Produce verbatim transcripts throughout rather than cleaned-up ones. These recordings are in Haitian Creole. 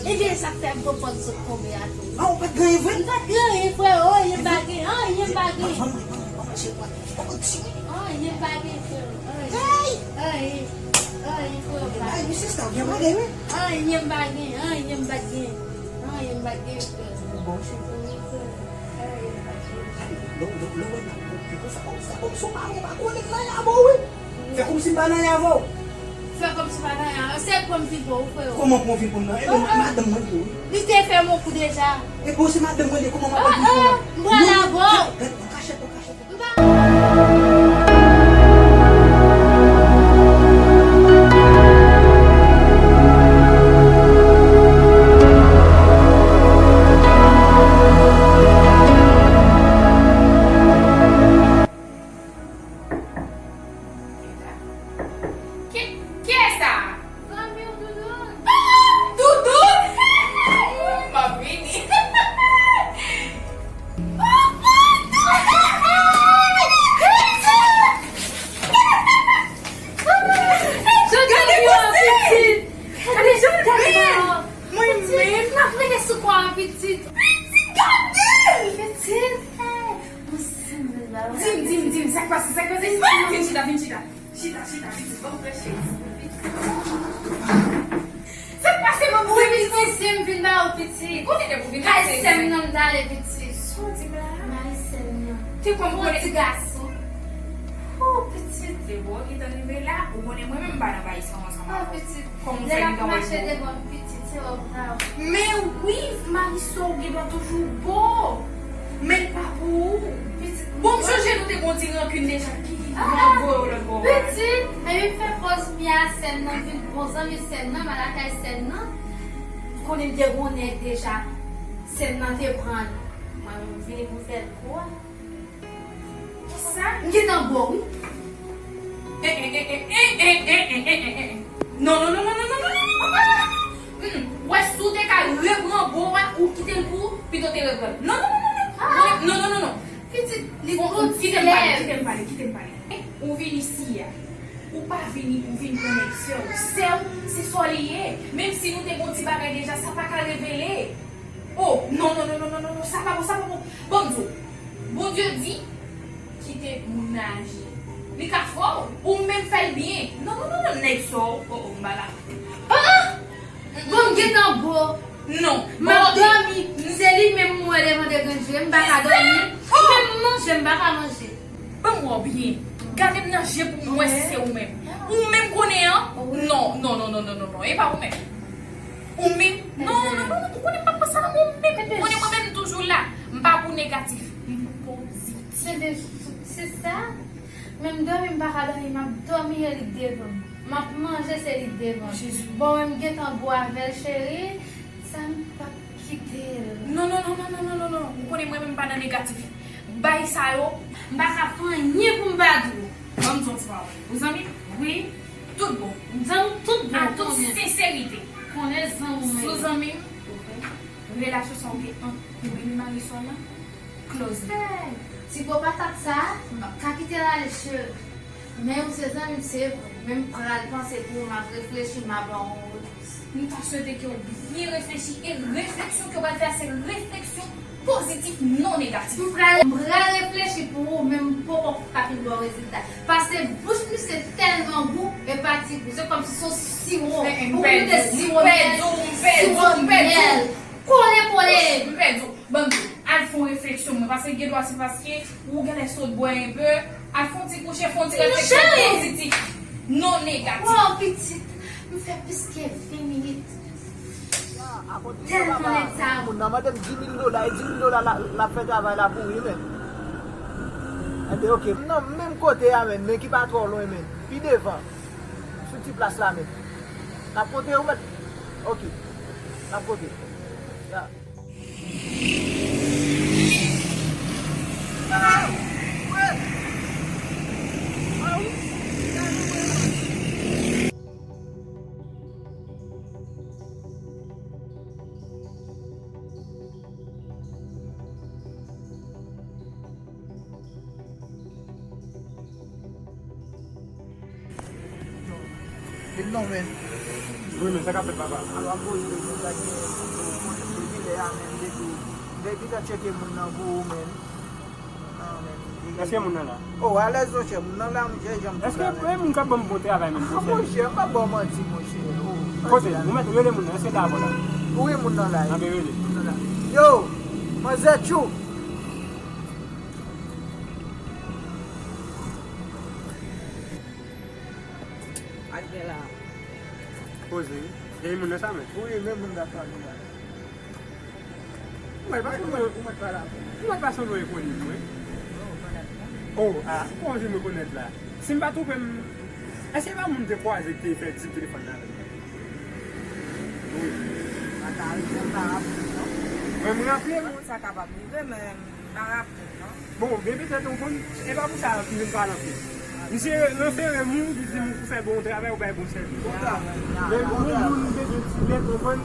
Ebyen, sa k fè m konprann sot tonbe a tou. Ah, ou pa t gen anyen vre? M pa t gen anyen, frero. Anyen m pa gen, anyen m pa gen. Anyen m pa gen, frero. Anyen, anyen, anyen, frero. Ay, misye, sa w gen bagay, wi. Anyen m pa gen, anyen m pa t gen. Anyen m pa t gen, frero. Bon, se bon, frero. Anyen m pa t gen. Lè w wè m ap konpli konsa, konsa, konsa, w pa konnen nan y avè w, wi. Fè kòmsi m pa nan y avè w. Fè kòmsi w pa nan y avè w. Se pran m vin pran w, frero. Kòman pran w vin pran m nan? E bon, madanm mwen li ye, wi. Li te fè m yon kou deja. E bon, se madanm mwen li ye, kòman m ap vin pran w? M pral avè w. Gad, gad, nan kachèt, nan kachèt. M pa Ki, kiyès sa? Zanmi w, Doudoun. Ah, Doudoun! M ap vini. Oh, oh, Doudoun! Gade pitit! Gade jan l bèl! Mwen menm! Pitit, m ap rete sou kò a pitit. Pitit, gade! Pitit, hey! Di m, di m, di m, sa k pase, sa k pase? Vin chita, vin chita. Chita, chita, pitit, ban m pran chèz. Sa k pase, manmi? Wi, pitit, se m vin ba ou, pitit. Kote te pou vin? Kay sè m nan m t ale, pitit. Sa w di m la? Kay sè m nan. Te kwè m konnen. Yon ti gason. Oh, pitit. Te bon, ki tan rive la, ou konnen mwen menm m pa nan bay sa ansanm avè w. Oh, pitit. Kòm ou fè li ka wè l pou ou. Lè l ap mache devan pitit, se wè w pa wè. Men wi, Marisol, ou gen dwa toujou bo. Men l pa pou ou. Pitit. Bon, m sonje nou te gon ti rankin deja ki, ki pran voye w lòt bò a. Pitit, epi m fè pòz m ye a sè m nan, m vin bon zanmi sè m nan, m al lakay sè m nan. M konnen m te gon nèg deja. Sè m nan te pran l. Mwen menm, m vini pou m fè l kou a. Kisa? M gentan bo, wi. Eh, eh, eh. Non, non, non, non, non, non, non, non, non, non. Mm, mm. Wè, si w te ka repran bo a, ou kite l pou ou, pito w te repran l. Non, non, non, non, non. Ah. Non, non, non, non, non. Pitit, li bon, kite m pale, kite m pale, kite m pale. Ou vin isi a. Ou pa vini pou vin konnen sè w. Sè w, se sa li ye. Menm si nou te gon ti bagay deja, sa pa ka revele. Oh, non, non, non, sa pa bon, sa pa bon. Bon, m di w, Bondye di, kite moun nan aji. Li ka fè w, ou menm fè l byen. Non, non, non, non, nèg sa w, oh, oh, m pa la. Ah! Bon, m gentan bo. Non. M ap dòmi. Se li menm m wè devan de grenn je. M pa ka dòmi. Menm manje, m pa ka manje. Ban m wè w byen. Gade m nan je pou m wè si se ou menm. Ou menm konnen an? Non, non, non. E pa ou menm. Ou menm? Non, non, non, non, ou konnen m pa pran sa nan men w menm. Ou konnen mwen menm m toujou la. M pa pou negatif. M pou pozitif. Se sa. Menm dòmi m pa ka dòmi, m ap dòmi e li k devan m. M ap manje, se li k devan m. Jezi. Bon, men m gentan bo avè l, cheri. Sa m p ap kite l. Non, non, non. Ou konnen mwen menm m pa nan negatif. Bagay sa yo, m pa ka fè anyen pou m pa di w. Ban m di w yon ti pawòl. Ou zanmi m? Wi. Tout bon. M zanmi w tout bon. An tout senserite. Konnen zanmi w. Si w zanmi m, relasyon sa w gen ant ou menm e Marisol lan, close li. Hey, ti po patat sa, m p ap ka kite l ale, cheri. Men ou se zanmi m, se vre. Men m pral panse pou ou, m ap reflechi, m a ba w yon repons. M ta swete ke w byen reflechi e refleksyon ke w pral fè a se refleksyon pozitif, non negatif. M pral, m pral reflechi pou ou, men m poko ka fin ba w rezilta. Paske bouch misye tèlman gou, e pa ti gou. Se kòmsi se yon siwo. Ou mete siwo myèl, siwo myèl. Kole, kole. M pèdi w. Ban m di w, al fè yon refleksyon, mwen, paske gen dwa se paske ou genlè sot bwè enpe, al fè yon ti kouche, fè yon ti refleksyon pozitif, non negatif. Waw, pitit, m fè plis ke ven minit. Tèlman nèg sa. Moun nan mande m dis mil dola, e dis mil dola la, l ap fè travay la pou ou, men. Enben, oke. M nan menm kote a, men, men ki pa twò lwen, men. Pi devan. Sou ti plas la, men. N ap monte, ou mèt. Oke. N ap monte. Ya. Vin non, men. Wi, men sa k ap fèt, papa? Alò, ap poze, men, sa gen, men, depi lè a, men, depi, depi tan tcheke moun nan pou ou, men. Ah, men, depi Èske moun nan la? Oh, alèz, monchè, moun nan la, monchè, janm Èske e moun k ap ban m bon travay menm, monchè? Monchè, m p ap ba w manti, monchè. Oh, Kote? Ou mèt rele moun nan, èske l la avè w la? Wi, moun nan la. Anben rele. Moun nan la. Yo, manzè Tchou. Ak gen la. Poze wi. Gen moun nan sa menm? Wi, men moun nan sa menm. Mwen pa sanble, mwen pa sanble rekonèt mwen. Oh, ah, kòman jan m rekonèt la? Si m pa twonpe m, èske e pa moun m te kwaze ki te fè di telefòn nan avè m? Wi. Pa ka rive, m pa raple m non. Mwen, m raple m. Sa kapab rive, men m pa raple m non. Bon, byen petèt, ou konn, e pa pou sa ki vin pale anpil. Misye refere m ou, li di m ou fè bon travay, ou bay bon sèvis. Men yon moun bezwen ti lèt, ou konprann,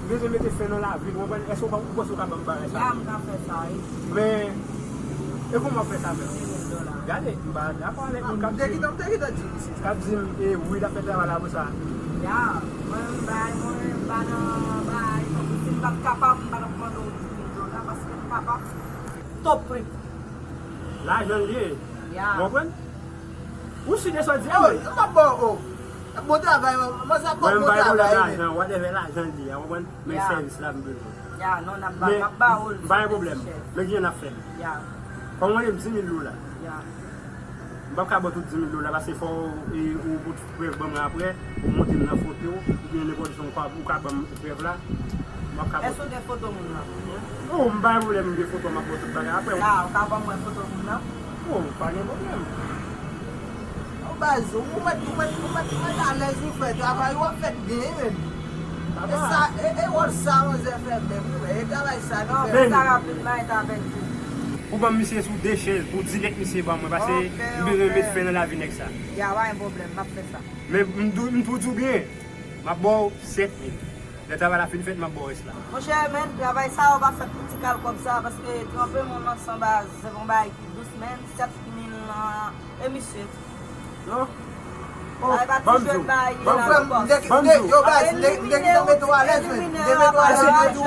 bezwen mete fen nan lavi l, ou konprann, èske ou ka, ou panse ou ka ban m bagay sa? Ya, m ka fè sa, wi. Men, e kòman w ap fè sa menm? Di mil dola. Gade, m pa dakò avèk moun k ap di m, k ap di m, e, wi, l ap fè travay la pou sa. Ya, mwen, m bay, mwen, m pa nan bay, tankou si m pa t kapab, m pa t ap mande w di mil dola, paske m kapab. Top prix. Lajan l ye. Ya. Ou konprann? Ou si de sa w di a, oh, mwen. M ap ba w, oh. Bon travay, man. Mwen sa ba w bon travay, men. Mwen, m pa gen pwoblèm lajan, whatever lajan l ye a, ou konprann? Men sèvis la m bezwen. Ya, non, n ap ba, m ap ba ou l. Men m pa gen pwoblèm. Men kijan n ap fè l? Ya. Kòm w mande m di mil dola. Ya. M p ap ka ba w tout di mil dola, paske fò w, e, ou pote prèv ban mwen apre, ou montre m nan foto, oubyen nenpòt jan ou ka, ou ka ban m prèv la. M p ap ka ba w. Èske w gen foto moun nan? Oh, m pa gen pwoblèm, m gen foto, m ap ba w tout bagay apre. Ya, ou ka ban mwen foto moun nan? Oh, pa gen pwoblèm. Yo, baz, ou mèt, ou mèt, ou mèt, ou mèt alèz, ou fè travay, w ap fè byen, men. E sa, e, e wòl sa, manzè fè menm, wi, e travay sa li fè. Non, fè sa rapidman, e ta pèdi. Ou ban m misye sou de chèz, pou dirèk misye ban mwen, paske m bezwen met fen nan lavi nèg sa. Ya, pa gen pwoblèm, m ap fè sa. Men m tou, m tou di w byen, m ap ba w sèt mil. Lè travay la fin fèt, m ap ba w rès la. Monchè, men, travay sa yo pa fèt pou ti kal kòb sa, paske tranpe moun nan san baz, se yon bagay ki dous, men sèt mil lan, e misye. Non. Oh, bagay pa ti jwèt, bagay la, bòs. Ban m di w. Yo, baz, m te, m te gentan mete w alèz, men. M te mete w alèz, m te di w,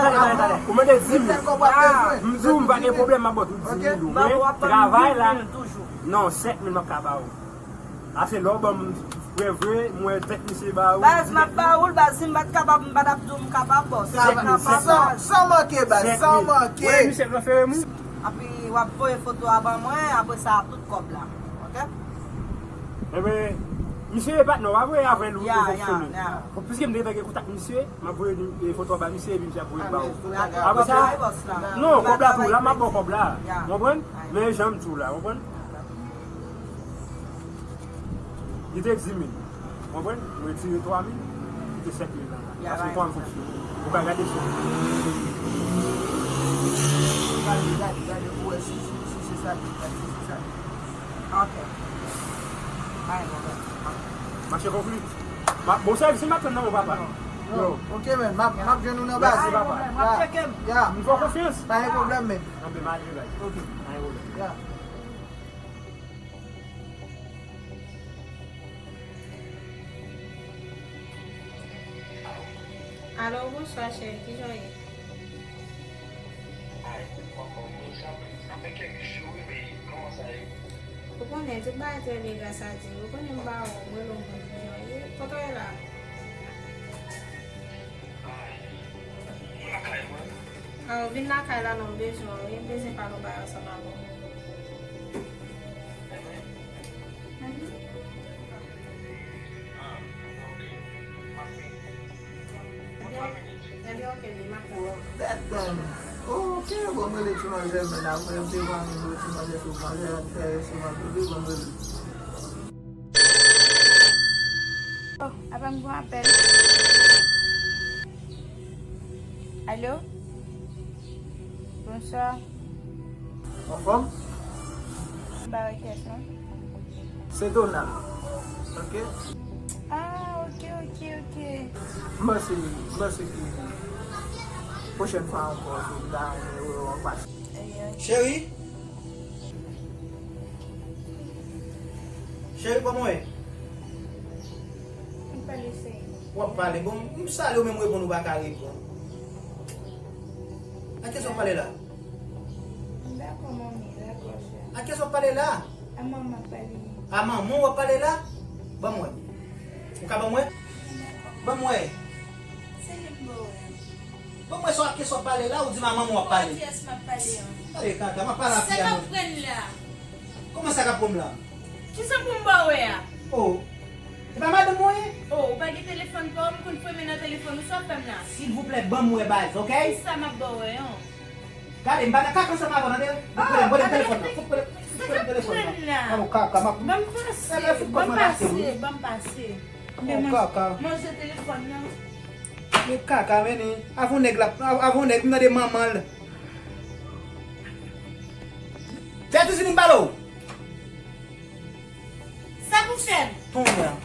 ou mande di mil. M di w, m pa gen pwoblèm, m ap ba w tout di mil ou. Men, travay la, non, sèt mil m ap ka ba w. Ase lè w ban m vre vre, m wè tèt misye ba ou. Baz, m ap ba ou l, baz, si m pa t kapab, m pa t ap di w m kapab, bòs. Sa va, san, san manke, baz, san manke. Wi, misye refere m wi. Epi w ap voye foto a ban mwen, apre sa, tout kòb la. Oke? Enben, misye e patnè w, pa vre, avè l ou te fonksyone. Bon, piske m te gentan gen kontak misye, m ap voye foto a ba misye, epi misye ap voye l ba ou. Apre sa, non, kòb la tou la, m ap ba w kòb la. Ou konprann? Men jan m di w la, ou konprann? Li te di mil. Ou konprann? Mwen retire twa mil, li te sèt mil la. Paske kòman m fonksyone? Ou ka gade sou. Gade, gade, gade pou wè si, si, si se sa ki, si se sa ki. Ok. Pa gen pwoblèm. Mache konkli. Bon sèvis, m ap tann nan men w papa. Yo. Ok, men. M ap, m ap jwenn ou nan baz. Mèsi, papa. W ap tcheke m. Ya. M fè w konfyans. Pa gen pwoblèm, men. Anben, m ale, baz. Ok. Pa gen pwoblèm. Ya. Alo, bonswa cheri, kijan w ye? Ay, m anfòm wi, sa, sa fè kèk jou wi, men kòman sa ye? Ou konnen, tout bagay trè byen gras a Dye. Ou konnen m pa wè w, m rele w, m konn kijan w ye. Kote w ye la? Ay, m lakay mwen. Ah, ou vin lakay la non, m bezwen w wi, m bezwen pale yon bagay ansanm avè w. Ebyen, ok, li maten. Ok, bon, mwen rele ti manzè, men apre m te vann ti manzè sou manzè, fè sou manzè, bon, mwen rele. Oh, apa m gon apèl. Alo? Bonswa. Anfòm? M pa wè kiyès non. Se Donald. Ok? Ah, ok, ok, ok. M panse, m panse ke pwochèn fwa ankò, si m ta renmen wè w an fas. Cheri? Cheri, kòman w ye? M pale, cheri. W ap pale. Bon, m salye w, men m reponn ou pa ka reponn. A kiyès w ap pale la? M dakò, manmi, dakò, chè. A kiyès w ap pale la? A manman m ap pale. A manman w ap pale la? Ban m wè. Ou ka ban m wè? Ban m wè. Se li m ba w wè. Ban m wè sa w ap, kiyès w ap pale la, ou di m a manman w ap pale. Kiyès m ap pale an? Gade kaka, m ap pale a fi a non. Sa k ap pran la? Kòman sa k ap pran m la? Kisa pou m ba w wè a? Oh. E pa madanm mwen ye? Oh, ou pa gen telefòn pa w, m konn fremen nan telefòn ou, sa w ap fè m la? Silvouplè, ban m wè baz, oke? Kisa m ap ba w wè an? Gade, m pa nan kaka ansanm avè w, tande? Fòk pran m telefòn nan. Fòk pran m telefòn nan. Oh, kaka, m ap... Ban m pase, ban m pase, ban m pase. Oh, kaka. Manje telefòn nan. Men kaka, men ni. Avè yon nèg la, avè yon nèg, m tande manman l. Fè ti vini m pale w. Sa pou fè m? Tonbe a.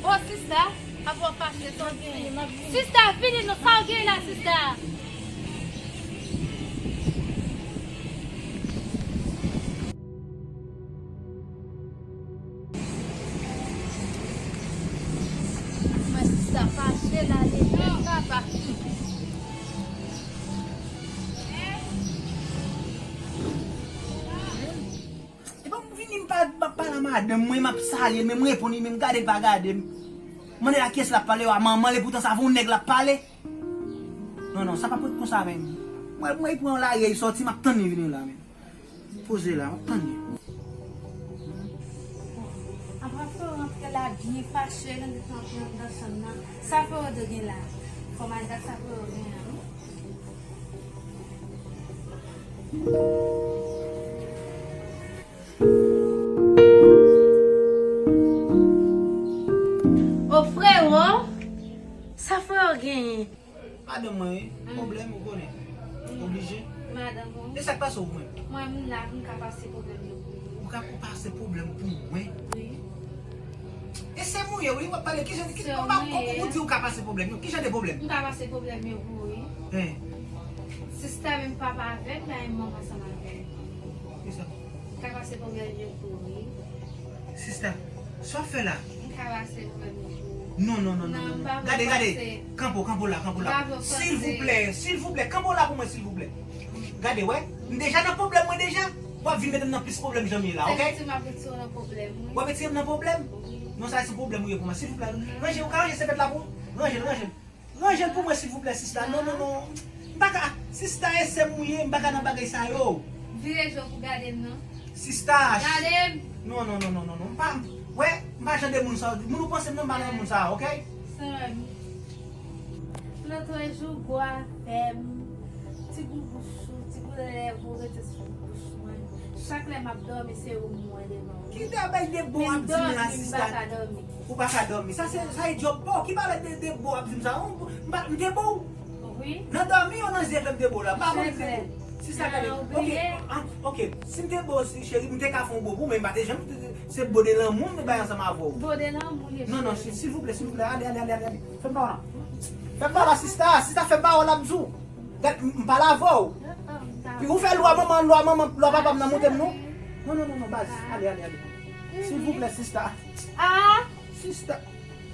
Oh, sista, apa w fache, sa w genyen? Sista, vini non, sa w genyen la, sista? Mwen sista fache la, li menm papa. Epa m vini, m pa, m ap pale a madanm mwen, m ap salye l, men m reponn li, men m gade l pa gade m. Mande a kiyès l ap pale, a manman l, epoutan sa avè yon nèg l ap pale. Non, non, sa p ap ret konsa menm. Mwen, mwen pran yon larèy sòti, m ap tann li vini la menm. Poze la, m ap tann li. Apa frè w rantre la byen fache, l antre antre anndan chanm nan. Sa frè w te gen la? Fò m al gad sa frè w gen la, wi. O frè w, sa frè w genyen? Madanm mwen, wi. Pwoblèm, ou konnen. Oblije. Madanm ou. E sa k pase w pou mwen? Mwen, m la, m ka pase pwoblèm yo pou ou. Ou ka pase pwoblèm pou mwen? Wi. E sè m ou ye, wi, w ap pale. Kijan, ki, kòman, kòman ou di ou ka pase pwoblèm yo? Kijan de pwoblèm? M ka pase pwoblèm yo pou ou, wi. Sista menm papa avè m, la menm manman ansanm avè m. Kisa? M ka pase pwoblèm yo pou ou, wi. Sista, sa w ap fè la? M ka pase pwoblèm yo pou ou. Non, non, non, non, non, non. Gade, gade. Kanpe w, kanpe w la, kanpe w la. Silvouplè, silvouplè, kanpe w la pou mwen, silvouplè. Gade, wè. M deja nan pwoblèm, mwen deja. W ap vin mete m nan plis pwoblèm jan m ye la, oke? Se m ap retire w nan pwoblèm, wi. W ap retire m nan pwoblèm? Wi. Non, sa se pwoblèm ou ye pou mwen, silvouplè. Ranje, ou ka ranje sèvyèt la pou mwen? Ranje l, ranje l. Ranje l pou mwen, silvouplè, sista. Non, non, non. M pa ka. Sista, e sè m ou ye, m pa ka nan bagay sa yo. Vire je w pou gade m, non. Sista. Gade m. Non, non, non, non, non, non. M pa, wè, m pa jan de moun sa yo. Moun ou panse m nan, m pa nan moun sa yo, oke? Sè m. Lòt jou, gwo afè m. Ti gou bouch ou, ti gou lèv ou rete sou bouch mwen. Chak lè m ap dòmi, se ou m wè devan mwen. Ki bagay de bon w ap di m la, sista? Menm dòmi, m pa ka dòmi. Ou pa ka dòmi. Sa se, sa e djòb pa w. Ki bagay de, de bon w ap di m sa? M pa, m te bo w. Wi. Nan dòmi ou nan zye klè m te bo w la? M pa konn m te bo w. Sista, gade. Oke, an, oke. Si m te bo w, si, cheri, m te ka fè yon bo pou ou, men m pa te janm, se bo de lanmou m te bay ansanm avè w. Bo de lanmou, li. Non, non, silvouplè, silvouplè, ale, ale, ale, ale, ale. Fè m pa w la. Fè m pa w la, sista, sista, fè m pa w la, m di w. Gad, m, m pale avè w. Pi ou fè lwa manman, lwa manman, lwa papa m nan moute m, non? Non, non, non, non, baz. Ale, ale, ale. Silvouplè, sista. Ah! Sista.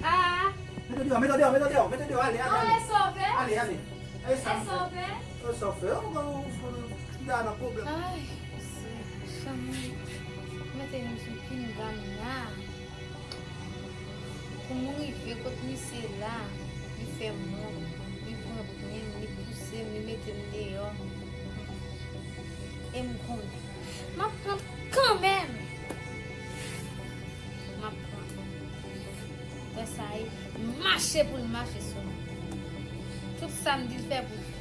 Ah! Mete deyò, mete deyò, mete deyò, mete deyò, ale, ale, ale. Ale, ale. E sa m fè? E sa w fè? Ou, ou, ou, ou, m ta nan pwoblèm. Ay, se, chanm, mete m sou pinga m la. Pou m rive kot misye la, li fè m wont, li pran pye m, li pouse m, li mete m deyò. E m konnen. M ap pran kanmenm. M ap pran. Wè sa ye, mache pou l mache sou mwen. Tout sa m di l fè pou l fè.